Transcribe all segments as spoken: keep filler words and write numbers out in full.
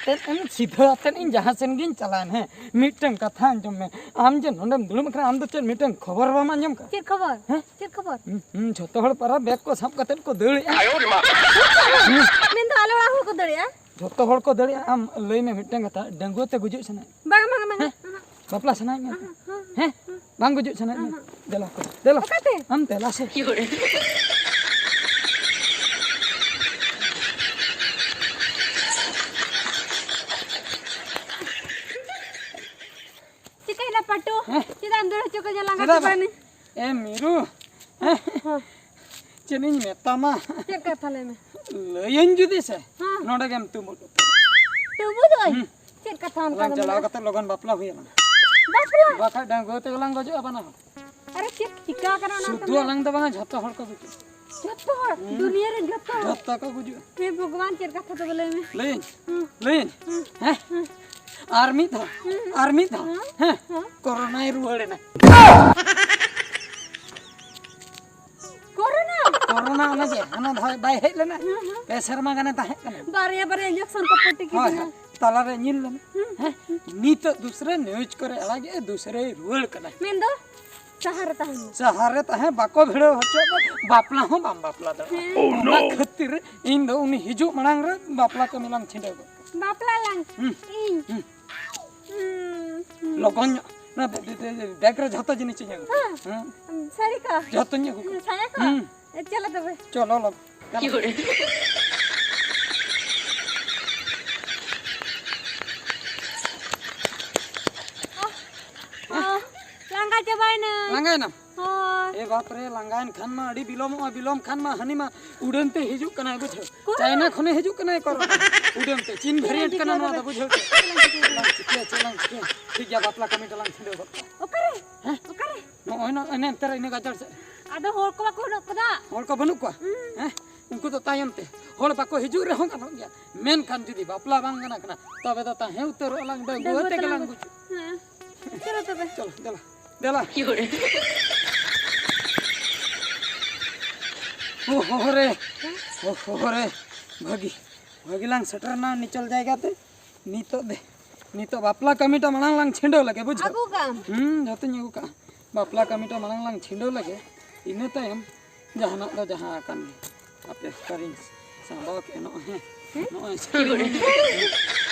ᱟᱛᱮᱫ ᱮᱢ ᱥᱤᱫᱷᱟᱹ ᱟᱛᱮᱫ ᱤᱧ ᱡᱟᱦᱟᱸ ᱥᱮᱱ ᱜᱤᱧ ᱪᱟᱞᱟᱜᱼᱟ᱾ ᱦᱮᱸ, ᱢᱤᱫᱴᱟᱝ ᱠᱟᱛᱷᱟ ᱟᱸᱡᱚᱢ ᱢᱮ, ᱟᱢ ᱡᱮ ᱱᱚᱰᱮᱢ ᱫᱩᱲᱩᱵ ᱟᱠᱟᱱᱟ, ᱟᱢ ᱫᱚ ᱪᱮᱫ ᱢᱤᱫᱴᱟᱝ ᱠᱷᱚᱵᱚᱨ ᱵᱟᱢ ᱟᱸᱡᱚᱢ ᱠᱟᱜᱼᱟ? ᱪᱮᱫ ᱠᱷᱚᱵᱚᱨ? ᱦᱮᱸ? ᱪᱮᱫ ᱠᱷᱚᱵᱚᱨ? ᱦᱩᱸ, ᱦᱩᱸ, ᱡᱷᱚᱛᱚ ᱦᱚᱲ ᱯᱟᱨᱟ ᱵᱮᱜᱽ ᱠᱚ ᱥᱟᱵ ᱠᱟᱛᱮᱫ ᱠᱚ ᱫᱟᱹᱲᱮᱜᱼᱟ᱾ ᱢᱮᱱᱫᱚ ᱟᱞᱮ ᱚᱲᱟᱜ ᱦᱚᱲ ᱠᱚ ᱫᱟᱹᱲᱮᱜᱼᱟ? ᱡᱷᱚᱛᱚ ᱦᱚᱲ ᱠᱚ ᱫᱟᱹᱲᱮᱜᱼᱟ᱾ ᱟᱢ ᱞᱟᱹᱭ ᱢᱮ ᱢᱤᱫᱴᱟᱝ ᱠᱟᱛᱷᱟ, ᱰᱟᱺᱜᱩᱣᱟᱹ ᱛᱮ ᱜᱩᱡᱩᱜ ᱥᱟᱱᱟᱭᱮᱫ ᱢᱮᱭᱟ? ᱵᱟᱝ, ᱵᱟᱝ, ᱵᱟᱝ᱾ ᱦᱮᱸ? ᱵᱟᱯᱞᱟ ᱥᱟᱱᱟᱭᱮᱫ ᱢᱮᱭᱟ? ᱦᱮᱸ? ᱵᱟᱝ ᱜᱩᱡᱩᱜ ᱥᱟᱱᱟᱭᱮᱫ ᱢᱮᱭᱟ? ᱫᱮᱞᱟ ᱠᱚ, ᱫᱮᱞᱟ᱾ ᱚᱠᱟᱛᱮ? ᱟᱢ ᱫᱮᱞᱟ ᱥᱮ᱾ ᱪᱤᱠᱟᱹᱭᱮᱱᱟ ᱯᱟᱴᱩ? ᱦᱮᱸ? ᱪᱮᱫᱟᱜ ᱮᱢ ᱫᱟᱹᱲ ᱦᱚᱪᱚ ᱠᱟᱹᱧᱟ? ᱞᱟᱸᱜᱟ ᱪᱮᱫᱟᱜ ᱵᱟᱝ? ᱪᱟᱵᱟᱭᱮᱱᱟᱹᱧ᱾ ᱮ ᱢᱤᱨᱩ, ᱦᱮᱸ? ᱦᱮᱸ᱾ ᱪᱮᱫ ᱤᱧ ᱢᱮᱛᱟᱢᱟ? ᱪᱮᱫ ᱠᱟᱛᱷᱟ ᱞᱟᱹᱭ ᱢᱮ? ᱞᱟᱹᱭᱟᱹᱧ ᱡᱩᱫᱤ ᱥᱮ, ᱦᱮᱸ᱾ ᱱᱚᱰᱮ ᱜᱮᱢ ᱛᱩᱢᱵᱩᱫ ᱩᱛᱟᱹᱨᱚᱜᱼᱟ᱾ ᱛᱩᱢᱵᱩᱫᱚᱜ ᱟᱹᱧ? ᱦᱩᱸ᱾ ᱪᱮᱫ ᱠᱟᱛᱷᱟ ᱚᱱᱠᱟ ᱟᱞᱟᱝ ᱫᱚ ᱪᱟᱞᱟᱣ ᱢᱮᱱᱟᱜᱼᱟ? ᱠᱟᱛᱮ ᱞᱚᱜᱚᱱ ᱵᱟᱯᱞᱟ ᱦᱩᱭ ᱟᱞᱟᱝ᱾ ᱵᱟᱯᱞᱟ? ᱵᱟᱠᱷᱟᱡ ᱰᱟᱺᱜᱩᱣᱟᱹ ᱛᱮᱜᱮ ᱞᱟᱝ ᱜᱚᱡᱚᱜᱼᱟ ᱵᱟᱱᱟ ᱦᱚᱲ᱾ ᱟᱨᱮ ᱪᱮᱫ ᱪᱤᱠᱟ ᱠᱟᱱᱟ ᱚᱱᱟ ᱥᱩᱫᱷᱩ ᱛᱮ? ᱟᱞᱟᱝ ᱫᱚ ᱵᱟᱝᱟ, ᱡᱷᱚᱛᱚ ᱦᱚᱲ ᱠᱚ ᱜᱩᱡᱩᱜᱼᱟ᱾ ᱡᱷᱚᱛᱚ ᱦᱚᱲ? ᱦᱩᱸ᱾ ᱫᱩᱱᱤᱭᱟᱹ ᱨᱮᱱ ᱡᱷᱚᱛᱚ ᱦᱚᱲ? ᱡᱷᱚᱛᱚ ᱠᱚ ᱜᱩᱡᱩᱜᱼᱟ᱾ ᱦᱮ ᱵᱷᱚᱜᱚᱵᱟᱱ, ᱪᱮᱫ ᱠᱟᱛᱷᱟ ᱛᱚᱵᱮ ᱞᱟᱹᱭ ᱢᱮ? ᱞᱟᱹᱭᱟᱹᱧ? ᱦᱩᱸ᱾ ᱞᱟᱹᱭᱟᱹᱧ? ᱦᱩᱸ᱾ ᱦᱮᱸ? ᱦᱩᱸ᱾ ᱟᱨ ᱢᱤᱫ ᱫᱷᱟᱣ, ᱦᱩᱸ᱾ ᱟᱨ ᱢᱤᱫ ᱫᱷᱟᱣ, ᱦᱩᱸ᱾ ᱦᱮᱸ? ᱦᱩᱸ᱾ ᱠᱚᱨᱳᱱᱟᱭ ᱨᱩᱣᱟᱹᱲ ᱮᱱᱟ᱾ ᱠᱚᱨᱳᱱᱟ? ᱠᱚᱨᱳᱱᱟ ᱚᱱᱮ ᱡᱮ ᱦᱟᱱᱟ ᱫᱷᱟᱣ ᱵᱟᱭ ᱦᱮᱡ ᱞᱮᱱᱟ? ᱦᱩᱸ, ᱦᱩᱸ᱾ ᱯᱮ ᱥᱮᱨᱢᱟ ᱜᱟᱱᱮ ᱛᱟᱦᱮᱸ ᱠᱟᱱᱟ᱾ ᱵᱟᱨᱭᱟ ᱵᱟᱨᱭᱟ injection ᱠᱚ ᱯᱚᱴᱤ ᱦᱳᱭ, ᱠᱮᱫᱤᱧᱟ᱾ ᱦᱳᱭ᱾ ᱛᱟᱞᱟᱨᱮ ᱧᱤᱨ ᱞᱮᱱᱟ᱾ ᱦᱩᱸ᱾ ᱦᱮᱸ? ᱱᱤᱛᱚᱜ ᱫᱩᱥᱨᱟᱹ news ᱠᱚᱨᱮ ᱟᱲᱟᱜᱮᱜᱼᱟ, ᱫᱩᱥᱨᱟᱹᱭ ᱨᱩᱣᱟᱹᱲ ᱠᱟᱱᱟ᱾ ᱢᱮᱱᱫᱚ? ᱥᱟᱦᱟᱨ ᱨᱮ ᱛᱟᱦᱮᱱ ᱢᱮ᱾ ᱥᱟᱦᱟᱨ ᱨᱮ ᱛᱟᱦᱮᱸ ᱵᱟᱠᱚ ᱵᱷᱤᱲᱟᱹᱣ ᱦᱚᱪᱚ ᱠᱚᱣᱟ, ᱵᱟᱯᱞᱟ ᱦᱚᱸ ᱵᱟᱢ ᱵᱟᱯᱞᱟ ᱫᱟᱲᱮᱭᱟᱜᱼᱟ᱾ ᱦᱮᱸ᱾ ᱚᱱᱟ ᱠᱷᱟᱹᱛᱤᱨ ᱤᱧ ᱫᱚ ᱩᱱᱤ ᱦᱤᱡᱩᱜ ᱢᱟᱲᱟᱝ ᱨᱮ ᱵᱟᱯᱞᱟ ᱠᱟᱹᱢᱤ ᱞᱟᱝ ᱪᱷᱤᱰᱟᱹᱣ ᱜᱚᱫ ᱠᱟᱜᱼᱟ᱾ ᱵᱟᱯᱞᱟ ᱞᱟᱝ? ᱦᱩᱸ᱾ ᱤᱧ? ᱦᱩᱸ᱾ ᱦᱩᱸ, ᱦᱩᱸ᱾ ᱞᱚᱜᱚᱱ ᱧᱚᱜ᱾ ᱚᱱᱟ ᱵᱮ-, ᱵᱮ-, ᱵᱮ-, ᱵᱮᱜᱽ ᱨᱮ ᱡᱷᱚᱛᱚ ᱡᱤᱱᱤᱥ ᱤᱧ ᱟᱹᱜᱩ ᱠᱟᱜᱼᱟ᱾ ᱦᱮᱸ᱾ ᱦᱮᱸ᱾ ᱥᱟᱹᱲᱤ ᱠᱚ? ᱡᱷᱚᱛᱚᱧ ᱟᱹᱜᱩ ᱠᱟᱜᱼᱟ᱾ ᱦᱮᱸ, ᱥᱟᱭᱟ ᱠᱚ? ᱦᱩᱸ᱾ ᱮ, ᱪᱚᱞᱚ ᱛᱚᱵᱮ᱾ ᱪᱚᱞᱚ, ᱞᱚᱜᱚᱱ᱾ ᱪᱚᱞᱚ᱾ ᱚ, ᱚ, ᱞᱟᱸᱜᱟ ᱪᱟᱵᱟᱭᱮᱱᱟᱹᱧ᱾ ᱞᱟᱸᱜᱟᱭᱮᱱᱟᱢ? ᱦᱳᱭ᱾ ᱮ ᱵᱟᱯ ᱨᱮ, ᱞᱟᱸᱜᱟᱭᱮᱱ ᱠᱷᱟᱱ ᱢᱟ ᱟᱹᱰᱤ ᱵᱤᱞᱚᱢᱚᱜᱼᱟ, ᱵᱤᱞᱚᱢ ᱠᱷᱟᱱ ᱢᱟ ᱦᱟᱹᱱᱤ ᱢᱟ ᱩᱰᱟᱹᱱ ᱛᱮ ᱦᱤᱡᱩᱜ ᱠᱟᱱᱟᱭ, ᱵᱩᱡᱷᱟᱹᱣ᱾ ᱚᱠᱚᱭ? ᱪᱟᱭᱱᱟ ᱠᱷᱚᱱᱮ ᱦᱤᱡᱩᱜ ᱠᱟᱱᱟᱭ ᱠᱚᱨᱳᱱᱟ᱾ ᱩᱰᱟᱹᱱ ᱛᱮ, ᱪᱤᱱ variant ᱠᱟᱱᱟ ᱱᱚᱣᱟ ᱫᱚ, ᱵᱩᱡᱷᱟᱹᱣ ᱪᱮ? ᱪᱮᱫ ᱞᱟᱝ ᱪᱤᱠᱟᱹᱭᱟ, ᱪᱮᱫ ᱞᱟᱝ ᱪᱤᱠᱟᱹᱭᱟ? ᱴᱷᱤᱠ ᱜᱮᱭᱟ, ᱵᱟᱯᱞᱟ ᱠᱟᱹᱢᱤ ᱫᱚᱞᱟᱝ ᱪᱷᱤᱰᱟᱹᱣ ᱜᱚᱫ ᱠᱟᱜᱼᱟ᱾ ᱚᱠᱟᱨᱮ? ᱦᱮᱸ? ᱚᱠᱟᱨᱮ? ᱱᱚᱜᱼᱚᱭ ᱱᱚᱜᱼᱚᱭ ᱱᱮᱱᱛᱮ ᱨᱮ ᱤᱱᱟᱹ ᱜᱟᱡᱟᱲ ᱥᱮᱫ ᱨᱮ᱾ ᱟᱫᱚ ᱦᱚᱲ ᱠᱚ ᱵᱟᱠᱚ ᱵᱟᱹᱱᱩᱜ ᱠᱚᱫᱟ᱾ ᱦᱚᱲ ᱠᱚ ᱵᱟᱹᱱᱩᱜ ᱠᱚᱣᱟ? ᱦᱩᱸ᱾ ᱦᱮᱸ? ᱩᱱᱠᱩ ᱫᱚ ᱛᱟᱭᱚᱢ ᱛᱮ᱾ ᱦᱚᱲ ᱵᱟᱠᱚ ᱦᱤᱡᱩᱜ ᱨᱮᱦᱚᱸ ᱜᱟᱱᱚᱜ ᱜᱮᱭᱟ, ᱢᱮᱱᱠᱷᱟᱱ ᱡᱩᱫᱤ ᱵᱟᱯᱞᱟ ᱵᱟᱝ ᱜᱟᱱ ᱠᱟᱱᱟ, ᱛᱚᱵᱮ ᱫᱚ ᱛᱟᱦᱮᱸ ᱩᱛᱟᱹᱨᱚᱜ ᱟᱞᱟᱝ, ᱰᱟᱺᱜᱩᱣᱟᱹ ᱰᱟᱺᱜᱩᱣᱟᱹ ᱛᱮᱜᱮ ᱞᱟᱝ ᱛᱮᱞᱟᱝ ᱜᱩᱡᱩᱜᱼᱟ᱾ ᱦᱮᱸ᱾ ᱪᱚᱞᱚ ᱛᱚᱵᱮ᱾ ᱪᱚᱞᱚ, ᱫᱮᱞᱟ᱾ ᱫᱮᱞᱟ᱾ ᱳ ᱦᱳ ᱨᱮ, ᱳ ᱦᱳ ᱨᱮ, ᱵᱷᱟᱹᱜᱤ, ᱵᱷᱟᱹᱜᱤ ᱞᱟᱝ ᱥᱮᱴᱮᱨ ᱮᱱᱟ ᱱᱤᱪᱚᱞ ᱡᱟᱭᱜᱟ ᱛᱮ᱾ ᱱᱤᱛᱚᱜ ᱫᱮ, ᱱᱤᱛᱚᱜ ᱵᱟᱯᱞᱟ ᱠᱟᱹᱢᱤᱴᱟ ᱢᱟᱲᱟᱝ ᱞᱟᱝ ᱪᱷᱤᱸᱰᱟᱹᱣ ᱞᱮᱜᱮ, ᱵᱩᱡᱷᱟᱹᱣ? ᱟᱹᱜᱩ ᱠᱟᱜ ᱟᱢ᱾ ᱦᱩᱸ, ᱡᱚᱛᱚᱧ ᱟᱹᱜᱩ ᱠᱟᱜᱼᱟ᱾ ᱵᱟᱯᱞᱟ ᱠᱟᱹᱢᱤᱴᱟ ᱢᱟᱲᱟᱝ ᱞᱟᱝ ᱪᱷᱤᱸᱰᱟᱹᱣ ᱞᱮᱜᱮ, ᱤᱱᱟᱹ ᱛᱟᱭᱚᱢ ᱡᱟᱦᱟᱱᱟᱜ ᱫᱚ ᱡᱟᱦᱟᱸ ᱟᱠᱟᱱ ᱜᱮ᱾ ᱟᱯᱮ ᱚᱠᱟᱨᱤᱧ ᱥᱟᱢᱵᱟᱣ ᱠᱮᱜᱼᱟ ᱱᱚᱜᱼᱚᱭ, ᱦᱮᱸ? ᱦᱮᱸ? ᱱᱚᱜᱼᱚᱭ ᱥᱟᱹᱨᱤ ᱜᱮ᱾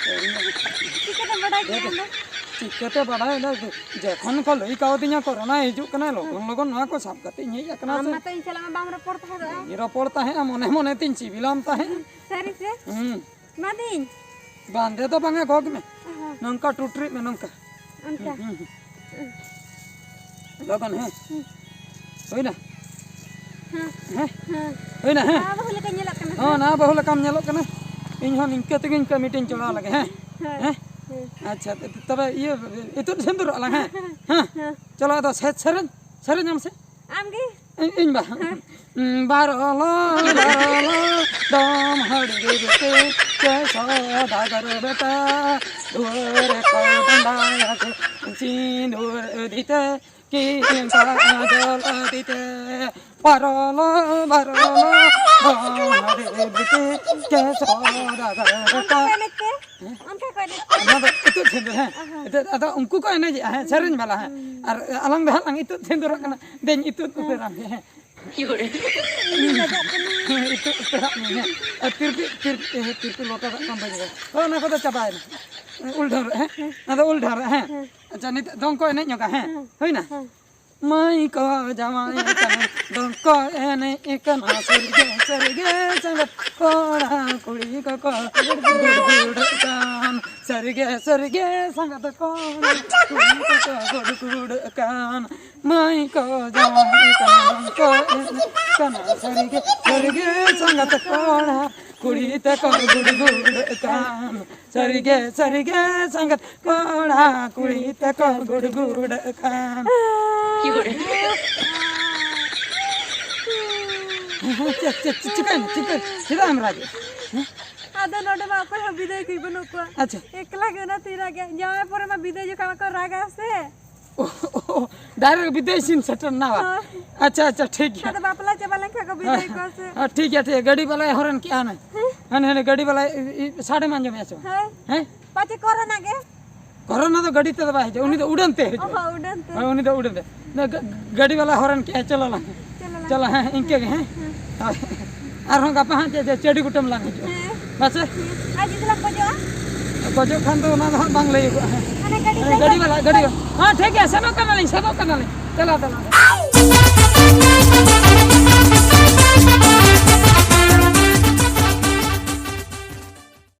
ᱪᱤᱠᱟᱹᱛᱮᱢ ᱵᱟᱰᱟᱭ ᱠᱮᱜᱼᱟ ᱟᱢ ᱫᱚ? ᱪᱤᱠᱟᱹᱛᱮ ᱵᱟᱰᱟᱭ ᱫᱚ? ᱡᱚᱠᱷᱚᱱ ᱠᱚ ᱞᱟᱹᱭ ᱠᱟᱣᱫᱤᱧᱟ ᱠᱚᱨᱳᱱᱟ ᱦᱤᱡᱩᱜ ᱠᱟᱱᱟ, ᱞᱚᱜᱚᱱ ᱞᱚᱜᱚᱱ ᱱᱚᱣᱟ ᱠᱚ ᱥᱟᱵ ᱠᱟᱛᱮ ᱤᱧ ᱦᱮᱡ ᱟᱠᱟᱱᱟ ᱟᱢ ᱥᱮ᱾ ᱢᱟᱛᱚ ᱤᱧ ᱥᱟᱞᱟᱜ ᱢᱟ ᱵᱟᱢ ᱨᱚᱯᱚᱲ ᱛᱟᱦᱮᱸᱫᱚᱜᱼᱟ᱾ ᱤᱧ ᱨᱚᱯᱚᱲ ᱛᱟᱦᱮᱸᱫᱼᱟ, ᱢᱚᱱᱮ ᱢᱚᱱᱮ ᱛᱤᱧ ᱥᱤᱵᱤᱞᱟᱢ ᱛᱟᱦᱮᱸᱫ᱾ ᱥᱟᱹᱨᱤ ᱥᱮ? ᱦᱩᱸ᱾ ᱵᱟᱸᱫᱤᱧ᱾ ᱵᱟᱸᱫᱮ ᱫᱚ ᱵᱟᱝᱟ, ᱜᱚᱜᱽ ᱢᱮ᱾ ᱚ ᱦᱚᱸ᱾ ᱱᱚᱝᱠᱟ ᱴᱩᱴᱨᱤᱜ ᱢᱮ, ᱱᱚᱝᱠᱟ᱾ ᱚᱱᱠᱟ᱾ ᱦᱩᱸ, ᱦᱩᱸ, ᱦᱩᱸ᱾ ᱞᱚᱜᱚᱱ, ᱦᱮᱸ᱾ ᱦᱩᱸ᱾ ᱦᱩᱭᱱᱟ? ᱦᱮᱸ? ᱦᱮᱸ᱾ ᱦᱩᱭᱱᱟ, ᱦᱮᱸ? ᱱᱟᱣᱟ ᱵᱟᱹᱦᱩ ᱞᱮᱠᱟ ᱧᱮᱞᱚᱜ ᱠᱟᱱᱟ ᱥᱮ? ᱦᱚᱸ, ᱱᱟᱣᱟ ᱵᱟᱹᱦᱩ ᱞᱮᱠᱟᱢ ᱧᱮᱞᱚᱜ ᱠᱟᱱᱟ᱾ ᱤᱧ ᱦᱚᱸ ᱱᱤᱝᱠᱟᱹ ᱛᱮᱜᱮ ᱤᱱᱠᱟᱹ ᱢᱤᱫᱴᱤᱧ ᱪᱚᱲᱟᱣ ᱞᱮᱜᱮ, ᱦᱮᱸ? ᱦᱳᱭ᱾ ᱦᱮᱸ? ᱦᱮᱸ᱾ ᱟᱪᱪᱷᱟ, ᱛᱚᱵᱮ ᱤᱭᱟᱹ, ᱤᱛᱩᱫ ᱥᱤᱸᱫᱩᱨᱚᱜ ᱟᱞᱟᱝ, ᱦᱮᱸ? ᱦᱮᱸ᱾ ᱦᱮᱸ᱾ ᱪᱚᱞᱚ, ᱟᱫᱚ ᱥᱮ-, ᱥᱮᱨᱮᱧ, ᱥᱮᱨᱮᱧᱟᱢ ᱥᱮ᱾ ᱟᱢᱜᱮ? ᱤᱧ, ᱤᱧ ᱵᱟ᱾ ᱦᱮᱸ᱾ ᱵᱟᱨᱚᱞᱚ, ᱵᱟᱨᱚᱞᱚ, ᱰᱚᱢ ᱦᱟᱹᱲᱤ ᱵᱤᱴᱤ, ᱠᱮ ᱥᱚᱫᱟᱜᱚᱨ ᱵᱮᱴᱟ, ᱫᱩᱣᱟᱹᱨ ᱠᱚ ᱰᱟᱸᱰᱟᱭᱟᱠᱚ, ᱥᱤᱸᱫᱩᱨ ᱤᱫᱤᱛᱮ, ᱠᱤᱱ ᱠᱟᱡᱚᱞ ᱤᱫᱤᱛᱮ, ᱵᱟᱨᱚᱞᱚ, ᱵᱟᱨᱚᱞᱚ, ᱰᱚᱢ ᱦᱟᱹᱲᱤ ᱵᱤᱴᱤ, ᱠᱮ ᱥᱚᱫᱟᱜᱚᱨ ᱚᱱᱠᱟ ᱵᱮᱴᱟ᱾ ᱠᱚ ᱮᱱᱮᱡ ᱛᱮ? ᱦᱮᱸ? ᱚᱱᱠᱟ ᱠᱚ ᱮᱱᱮᱡ ᱛᱮ? ᱚᱱᱟ ᱫᱚ ᱤᱛᱩᱫ ᱥᱤᱸᱫᱩᱨ, ᱦᱮᱸ᱾ ᱚ ᱦᱚᱸ᱾ ᱤᱛᱩᱫ, ᱟᱫᱚ ᱩᱱᱠᱩ ᱠᱚ ᱮᱱᱮᱡᱮᱜᱼᱟ, ᱦᱮᱸ, ᱥᱮᱨᱮᱧ ᱵᱟᱞᱟ, ᱦᱮᱸ᱾ ᱦᱩᱸ᱾ ᱟᱨ ᱟᱞᱟᱝ ᱫᱚ ᱦᱟᱸᱜ ᱞᱟᱝ ᱤᱛᱩᱫ ᱥᱤᱸᱫᱩᱨᱚᱜ ᱠᱟᱱᱟ᱾ ᱫᱮᱧ ᱤᱛᱩᱫ ᱦᱮᱸ᱾ ᱩᱛᱟᱹᱨᱟᱢ ᱜᱮ, ᱦᱮᱸ᱾ ᱤᱧ ᱞᱟᱡᱟᱜ ᱠᱟᱹᱱᱟᱹᱧ᱾ ᱦᱮᱸ, ᱤᱛᱩᱫ ᱩᱛᱟᱹᱨᱟᱜ ᱢᱮ, ᱦᱮᱸ᱾ ᱟᱨ ᱛᱤᱨᱯᱤ-, ᱛᱤᱨᱯᱤ-, ᱦᱮᱸ, ᱛᱤᱨᱯᱤ ᱞᱚᱴᱟ ᱫᱟᱜ ᱠᱚ ᱵᱟᱹᱧ ᱤᱫᱤᱭᱟ᱾ ᱦᱳᱭ, ᱚᱱᱟ ᱠᱚᱫᱚ ᱪᱟᱵᱟᱭᱮᱱᱟ᱾ ᱩᱞ ᱰᱷᱟᱹᱣᱨᱟᱹᱜ, ᱦᱮᱸ? ᱦᱮᱸ᱾ ᱚᱱᱟ ᱫᱚ ᱩᱞ ᱰᱷᱟᱹᱣᱨᱟᱹᱜ, ᱦᱮᱸ? ᱦᱮᱸ᱾ ᱟᱪᱪᱷᱟ, ᱱᱤᱛᱚᱜ ᱫᱚᱝ ᱠᱚ ᱮᱱᱮᱡ ᱧᱚᱜᱟ, ᱦᱮᱸ? ᱦᱮᱸ᱾ ᱦᱩᱭᱱᱟ? ᱦᱮᱸ᱾ ᱢᱟᱹᱭ ᱠᱚ ᱡᱟᱶᱟᱭ ᱠᱟᱱᱟ, ᱫᱚᱝ ᱠᱚ ᱮᱱᱮᱡ ᱠᱟᱱᱟ, ᱥᱟᱹᱨᱤᱜᱮ, ᱥᱟᱹᱨᱤᱜᱮ ᱥᱟᱸᱜᱟᱛ ᱠᱚᱲᱟ ᱠᱩᱲᱤ ᱠᱚᱠᱚ ᱜᱩᱲᱜᱩᱲᱟᱹᱜ ᱠᱟᱱ, ᱥᱟᱹᱨᱤᱜᱮ, ᱥᱟᱹᱨᱤᱜᱮ ᱥᱟᱸᱜᱟᱛ ᱠᱚᱲᱟ ᱠᱩᱲᱤ ᱠᱚᱠᱚ ᱜᱩᱲᱜᱩᱲᱟᱹᱜ ᱠᱟᱱ, ᱢᱟᱹᱭ ᱠᱚ ᱡᱟᱶᱟᱭ ᱠᱟᱱᱟ, ᱫᱚᱝ ᱠᱚ ᱮᱱᱮᱡ ᱠᱟᱱᱟ, ᱥᱟᱹᱨᱤᱜᱮ, ᱥᱟᱹᱨᱤᱜᱮ ᱥᱟᱸᱜᱟᱛ ᱠᱚᱲᱟ ᱠᱩᱲᱤ ᱛᱮᱠᱚ ᱜᱩᱲᱜᱩᱲᱟᱹᱜ ᱠᱟᱱ᱾ ᱥᱟᱹᱨᱤᱜᱮ, ᱥᱟᱹᱨᱤᱜᱮ, ᱥᱟᱸᱜᱟᱛ ᱠᱚᱲᱟ ᱠᱩᱲᱤ ᱛᱮᱠᱚ ᱜᱩᱲᱜᱩᱲᱟᱹᱜ ᱠᱟᱱ᱾ ᱪᱮᱫ, ᱪᱮᱫ, ᱪᱮᱫ, ᱪᱤᱠᱟᱹᱭᱮᱱᱟ? ᱪᱤᱠᱟᱹ-, ᱪᱮᱫᱟᱜ ᱮᱢ ᱨᱟᱜᱮᱫ? ᱦᱮᱸ? ᱟᱫᱚ ᱱᱚᱰᱮ ᱢᱟ ᱚᱠᱚᱭ ᱦᱚᱸ ᱵᱤᱫᱟᱹᱭ ᱠᱚ ᱵᱟᱹᱱᱩᱜ ᱠᱚᱣᱟ᱾ ᱟᱪᱪᱷᱟ᱾ ᱮᱠᱞᱟ ᱜᱮ, ᱚᱱᱟᱛᱮᱧ ᱨᱟᱜᱮᱫ᱾ ᱡᱟᱶᱟᱭ ᱯᱚᱨᱮ ᱢᱟ ᱵᱤᱫᱟᱹᱭ ᱡᱚᱠᱷᱟᱡ ᱢᱟᱠᱚ ᱨᱟᱜᱟ ᱥᱮ᱾ ᱚ, ᱰᱟᱭᱨᱮᱠᱴ ᱵᱤᱫᱮᱥᱤᱱ ᱥᱮᱴᱮᱨ ᱱᱟ ᱵᱟ? ᱦᱳᱭ᱾ ᱟᱪᱪᱷᱟ, ᱟᱪᱪᱷᱟ, ᱴᱷᱤᱠ ᱜᱮᱭᱟ᱾ ᱟᱫᱚ ᱵᱟᱯᱞᱟ ᱪᱟᱵᱟ ᱞᱮᱱᱠᱷᱟᱱ ᱠᱚ ᱵᱤᱫᱟᱹᱭ ᱠᱚᱣᱟ ᱥᱮ? ᱦᱮᱸ, ᱴᱷᱤᱠ ᱜᱮᱭᱟ, ᱴᱷᱤᱠ ᱜᱮᱭᱟ᱾ ᱜᱟᱹᱰᱤ ᱵᱟᱞᱟᱭ ᱦᱚᱨᱮᱱ ᱠᱮᱜᱼᱟ ᱱᱟᱭ᱾ ᱦᱮᱸ? ᱦᱟᱱᱮ, ᱦᱟᱱᱮ ᱜᱟᱹᱰᱤ ᱵᱟᱞᱟᱭ ᱤ-, ᱤ-, ᱥᱟᱰᱮᱢ ᱟᱸᱡᱚᱢᱮᱜᱼᱟ ᱥᱮ ᱵᱟᱝ? ᱦᱳᱭ᱾ ᱦᱮᱸ? ᱯᱟᱪᱮ ᱠᱚᱨᱳᱱᱟ ᱜᱮ? ᱠᱚᱨᱳᱱᱟ ᱫᱚ ᱜᱟᱹᱰᱤ ᱛᱮᱫᱚ ᱵᱟᱭ ᱦᱤᱡᱩᱜᱼᱟ, ᱩᱱᱤ ᱫᱚ ᱩᱰᱟᱹᱱ ᱛᱮ ᱦᱤᱡᱩᱜᱼᱟ᱾ ᱚ, ᱦᱚᱸ, ᱩᱰᱟᱹᱱ ᱛᱮ᱾ ᱦᱳᱭ, ᱩᱱᱤ ᱫᱚ ᱩᱰᱟᱹᱱ ᱛᱮ᱾ ᱚᱱᱟ ᱜᱟ-, ᱜᱟᱹᱰᱤ ᱵᱟᱞᱟ ᱦᱚᱨᱮᱱ ᱠᱮᱜᱼᱟ, ᱪᱚᱞᱚ ᱞᱟᱝ᱾ ᱪᱚᱞᱚ ᱞᱟᱝ᱾ ᱪᱚᱞᱚ, ᱦᱮᱸ, ᱤᱱᱠᱟᱹ ᱜᱮ, ᱦᱮᱸ? ᱦᱮᱸ᱾ ᱦᱳᱭ᱾ ᱟᱨᱦᱚᱸ ᱜᱟᱯᱟ ᱦᱟᱸᱜ ᱪᱮᱫ, ᱪᱮᱫ, ᱪᱟᱹᱰᱤ ᱠᱩᱴᱟᱹᱢ ᱞᱟᱝ ᱦᱤᱡᱩᱜᱼᱟ᱾ ᱦᱮᱸ᱾ ᱢᱟᱥᱮ? ᱦᱮᱸ᱾ ᱟᱨ ᱡᱩᱫᱤ ᱞᱟᱝ ᱜᱚᱡᱚᱜᱼᱟ? ᱜᱚᱡᱚᱜ ᱠᱷᱟᱱ ᱫᱚ ᱚᱱᱟ ᱫᱚ ᱦᱟᱸᱜ ᱵᱟᱝ ᱞᱟᱹᱭᱚᱜᱚᱜᱼᱟ, ᱦᱮᱸ᱾ ᱢᱟᱱᱮ ᱜᱟᱹᱰᱤ ᱦᱟᱱᱮ ᱛᱮ ᱜᱟᱹᱰᱤ ᱜᱚᱡ ᱵᱟᱞᱟ, ᱜᱟᱹᱰᱤ ᱵᱟᱞᱟ᱾ ᱦᱮᱸ, ᱴᱷᱤᱠ ᱜᱮᱭᱟ, ᱥᱮᱱᱚᱜ ᱠᱟᱱᱟᱞᱤᱧ, ᱥᱮᱱᱚᱜ ᱠᱟᱱᱟᱞᱤᱧ᱾ ᱪᱟᱞᱟᱣ, ᱪᱟᱞᱟᱣ᱾